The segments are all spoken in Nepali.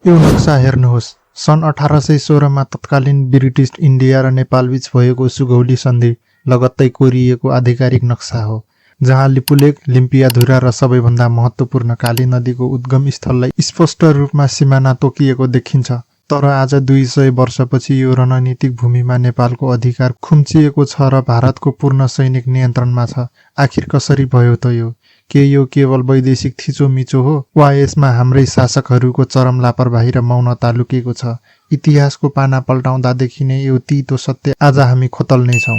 यो नक्सा हेर्नुहोस्। सन् 1816 मा तत्कालीन ब्रिटिश इन्डिया र नेपालबीच भएको सुगौली सन्धि लगत्तै कोरिएको आधिकारिक नक्सा हो, जहाँ लिपुलेक, लिम्पियाधुरा र सबैभन्दा महत्त्वपूर्ण काली नदीको उद्गम स्थललाई स्पष्ट रूपमा सिमाना तोकिएको देखिन्छ। तर आज 200 वर्षपछि यो रणनीतिक भूमिमा नेपालको अधिकार खुम्चिएको छ र भारतको पूर्ण सैनिक नियन्त्रणमा छ। आखिर कसरी भयो त यो? के यो केवल वैदेशिक थिचोमिचो हो, वा यसमा हाम्रै शासकहरूको चरम लापरवाही र मौनता लुकेको छ? इतिहासको पाना पल्टाउँदादेखि नै यो तितो सत्य आज हामी खोतल्नेछौँ।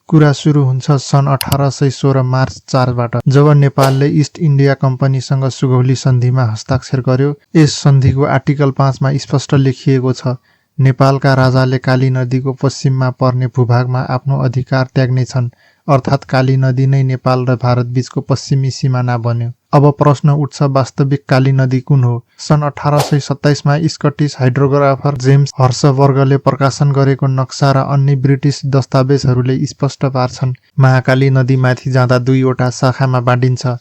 कुरा सुरु हुन्छ सन् 1816 मार्च 4 बाट, जब नेपालले इस्ट इन्डिया कम्पनीसँग सुगौली सन्धिमा हस्ताक्षर गर्यो। यस सन्धिको आर्टिकल 5 मा स्पष्ट लेखिएको छ, नेपालका राजाले काली नदीको पश्चिममा पर्ने भूभागमा आफ्नो अधिकार त्याग्नेछन्, अर्थात् काली नदी नै नेपाल र भारतबीचको पश्चिमी सिमाना बन्यो। अब प्रश्न उठ्छ, वास्तविक काली नदी कुन हो? सन् 1827 मा स्कटिस हाइड्रोग्राफर जेम्स हर्सबर्गले प्रकाशन गरेको नक्सा र अन्य ब्रिटिस दस्तावेजहरूले स्पष्ट पार्छन्, महाकाली नदी माथि जाँदा दुईवटा शाखामा बाँडिन्छ।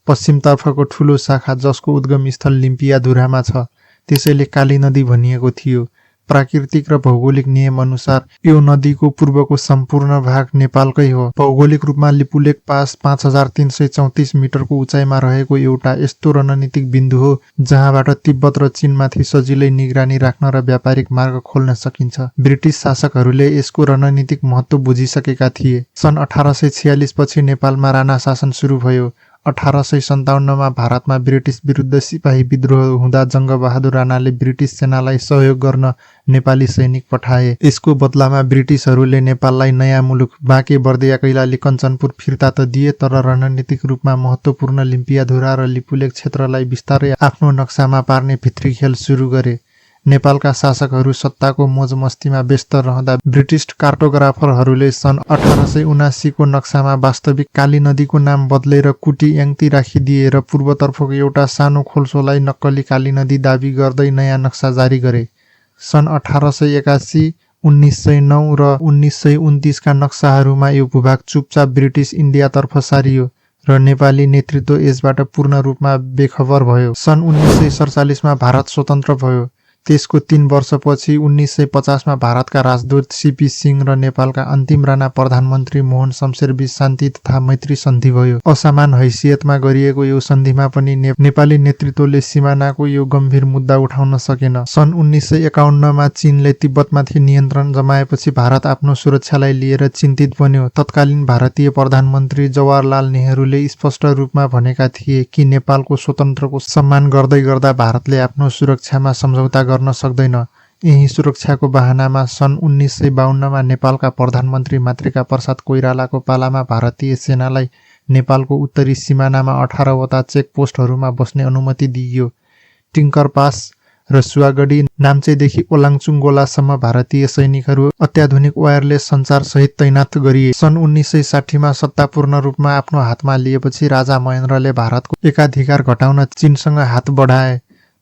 पश्चिमतर्फको ठूलो शाखा, जसको उद्गम स्थल लिम्पियाधुरामा छ, त्यसैले काली नदी भनिएको थियो। प्राकृतिक र भौगोलिक नियम अनुसार यो नदीको पूर्वको सम्पूर्ण भाग नेपालकै हो। भौगोलिक रूपमा लिपुलेक पास 5334 मिटरको उचाइमा रहेको एउटा यस्तो रणनीतिक बिन्दु हो, जहाँबाट तिब्बत र चीनमाथि सजिलै निगरानी राख्न र व्यापारिक मार्ग खोल्न सकिन्छ। ब्रिटिस शासकहरूले यसको रणनीतिक महत्त्व बुझिसकेका थिए। सन् 1846 पछि नेपालमा राणा शासन सुरु भयो। 1857 मा भारतमा ब्रिटिस विरुद्ध सिपाही विद्रोह हुँदा जङ्गबहादुर राणाले ब्रिटिस सेनालाई सहयोग गर्न नेपाली सैनिक पठाए। यसको बदलामा ब्रिटिसहरूले नेपाललाई नयाँ मुलुक बाँके बर्दिया कैलाली कञ्चनपुर फिर्ता त दिए, तर रणनीतिक रूपमा महत्त्वपूर्ण लिम्पियाधुरा र लिपुलेक क्षेत्रलाई बिस्तारै आफ्नो नक्सामा पार्ने भित्री खेल सुरु गरे। नेपालका शासकहरू सत्ताको मोजमस्तीमा व्यस्त रहँदा ब्रिटिस कार्टोग्राफरहरूले सन् 1879 को नक्सामा वास्तविक काली नदीको नाम बदलेर कुटी याङ्ती राखिदिए र पूर्वतर्फको एउटा सानो खोल्सोलाई नक्कली काली नदी दाबी गर्दै नयाँ नक्सा जारी गरे। सन् 1881, 1909 र 1929 का नक्साहरूमा यो भूभाग चुपचाप ब्रिटिस इन्डियातर्फ सारियो र नेपाली नेतृत्व यसबाट पूर्ण रूपमा बेखबर भयो। सन् 1947 मा भारत स्वतन्त्र भयो। त्यसको 3 वर्षपछि 1950 मा भारतका राजदूत सीपी सिंह र नेपालका अन्तिम राणा प्रधानमन्त्री मोहन शमशेरबीच शान्ति तथा मैत्री सन्धि भयो। असमान हैसियतमा गरिएको यो सन्धिमा पनि नेपाली नेतृत्वले सिमानाको यो गम्भीर मुद्दा उठाउन सकेन। सन् 1951 मा चीनले तिब्बतमाथि नियन्त्रण जमाएपछि भारत आफ्नो सुरक्षालाई लिएर चिन्तित बन्यो। तत्कालीन भारतीय प्रधानमन्त्री जवाहरलाल नेहरूले स्पष्ट रूपमा भनेका थिए कि नेपालको स्वतन्त्रको सम्मान गर्दै गर्दा भारतले आफ्नो सुरक्षामा सम्झौता गर्न सक्दैन। यही सुरक्षाको बहानामा सन् 1952 मा नेपालका प्रधानमन्त्री मातृका प्रसाद कोइरालाको पालामा भारतीय सेनालाई नेपालको उत्तरी सिमानामा 18 वटा चेक पोस्टहरूमा बस्ने अनुमति दिइयो। टिङ्कर पास र सुवागढी, नाम्चेदेखि ओलाङचुङ्गोलासम्म भारतीय सैनिकहरू अत्याधुनिक वायरलेस सञ्चारसहित तैनात गरिए। सन् 1960 मा सत्ता पूर्ण रूपमा आफ्नो हातमा लिएपछि राजा महेन्द्रले भारतको एकाधिकार घटाउन चीनसँग हात बढाए।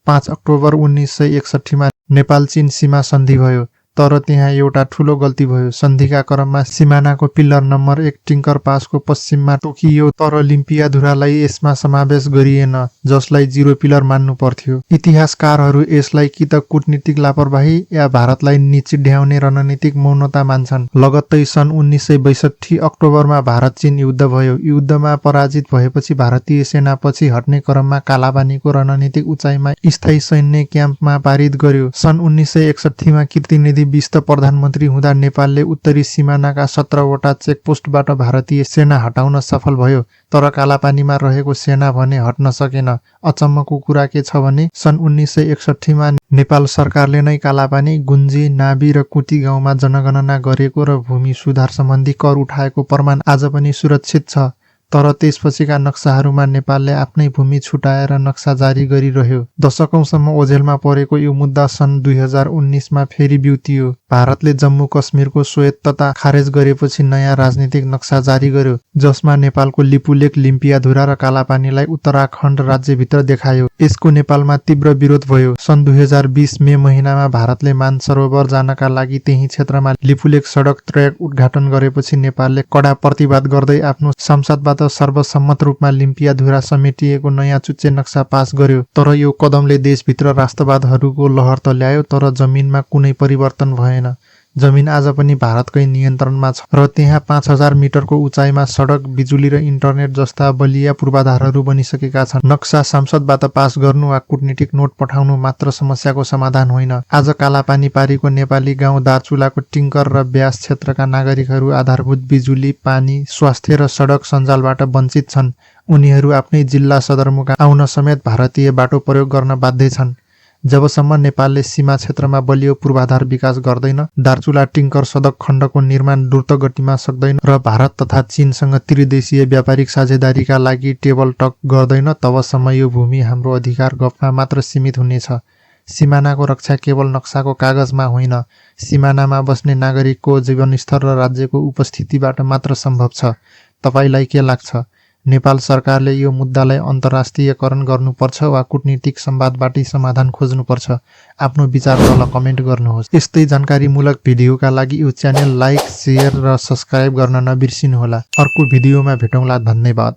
5 अक्टोबर 1961 मा नेपाल चीन सीमा सन्धि भयो, तर त्यहाँ एउटा ठूलो गल्ती भयो। सन्धिका क्रममा सिमानाको पिल्लर नम्बर 1 टिङ्कर पासको पश्चिममा तोकियो, तर लिम्पियाधुरालाई यसमा समावेश गरिएन, जसलाई 0 पिलर मान्नु पर्थ्यो। इतिहासकारहरू यसलाई कि त कूटनीतिक लापरवाही या भारतलाई निचिड्याउने रणनीतिक मौनता मान्छन्। लगत्तै सन् 1962 अक्टोबरमा भारत चीन युद्ध भयो। युद्धमा पराजित भएपछि भारतीय सेना पछि हट्ने क्रममा कालापानीको रणनीतिक उचाइमा स्थायी सैन्य क्याम्पमा पारित गर्यो। सन् 1961 मा कीर्तिनिधि विष्ट प्रधानमन्त्री हुँदा नेपालले उत्तरी सिमानाका 17 वटा चेकपोस्टबाट भारतीय सेना हटाउन सफल भयो, तर कालापानीमा रहेको सेना भने हट्न सकेन। अचम्मको कुरा के छ भने सन् 1961 मा नेपाल सरकारले नै कालापानी, गुन्जी, नाबी र कुटी गाउँमा जनगणना गरेको र भूमि सुधार सम्बन्धी कर उठाएको प्रमाण आज पनि सुरक्षित छ। तर त्यसपछिका नक्साहरूमा नेपालले आफ्नै भूमि छुटाएर नक्सा जारी गरिरह्यो। दशकौंसम्म ओझेलमा परेको यो मुद्दा सन् 2019 मा फेरि बिउतियो। भारतले जम्मू कश्मीरको स्वायत्तता खारेज गरेपछि नयाँ राजनीतिक नक्सा जारी गर्यो, जसमा नेपालको लिपुलेक, लिम्पियाधुरा र कालापानीलाई उत्तराखण्ड राज्यभित्र देखायो। यसको नेपालमा तीव्र विरोध भयो। सन् 2020 मे महिनामा भारतले मानसरोवर जानका लागि त्यही क्षेत्रमा लिपुलेक सडक ट्र्याक उद्घाटन गरेपछि नेपालले कडा प्रतिवाद गर्दै आफ्नो सांसदवाद त सर्वसम्मत रूपमा लिम्पियाधुरा समेटिएको नयाँ चुच्चे नक्सा पास गर्यो। तर यो कदमले देशभित्र राष्ट्रवादहरूको लहर त ल्यायो, तर जमिनमा कुनै परिवर्तन भएन। जमिन आज पनि भारतकै नियन्त्रणमा छ र त्यहाँ 5000 मिटरको उचाइमा सडक, बिजुली र इन्टरनेट जस्ता बलिया पूर्वाधारहरू बनिसकेका छन्। नक्सा संसदबाट पास गर्नु वा कूटनीतिक नोट पठाउनु मात्र समस्याको समाधान होइन। आज कालापानी पारीको नेपाली गाउँ दार्चुलाको टिङ्कर र ब्यास क्षेत्रका नागरिकहरू आधारभूत बिजुली, पानी, स्वास्थ्य र सडक सञ्जालबाट वञ्चित छन्। उनीहरू आफ्नै जिल्ला सदरमुकाम आउन समेत भारतीय बाटो प्रयोग गर्न बाध्य छन्। जबसम्म नेपालले सीमा क्षेत्रमा बलियो पूर्वाधार विकास गर्दैन, दार्चुला टिङ्कर सडक खण्डको निर्माण द्रुत गतिमा सक्दैन र भारत तथा चीनसँग त्रिदेशीय व्यापारिक साझेदारीका लागि टेबल टक गर्दैन, तबसम्म यो भूमि हाम्रो अधिकार गफमा मात्र सीमित हुनेछ। सिमानाको रक्षा केवल नक्साको कागजमा होइन, सिमानामा बस्ने नागरिकको जीवनस्तर र राज्यको उपस्थितिबाट मात्र सम्भव छ। तपाईलाई के लाग्छ? नेपाल सरकारले यो मुद्दालाई अन्तर्राष्ट्रियकरण गर्नुपर्छ वा कूटनीतिक संवादबाटै समाधान खोज्नुपर्छ? आफ्नो विचार तल कमेन्ट गर्नुहोस्। यस्तै जानकारीमूलक भिडियोका लागि यो च्यानल लाइक, शेयर र सब्स्क्राइब गर्न नबिर्सिनुहोला। अर्को भिडियोमा भेटौँला। धन्यवाद।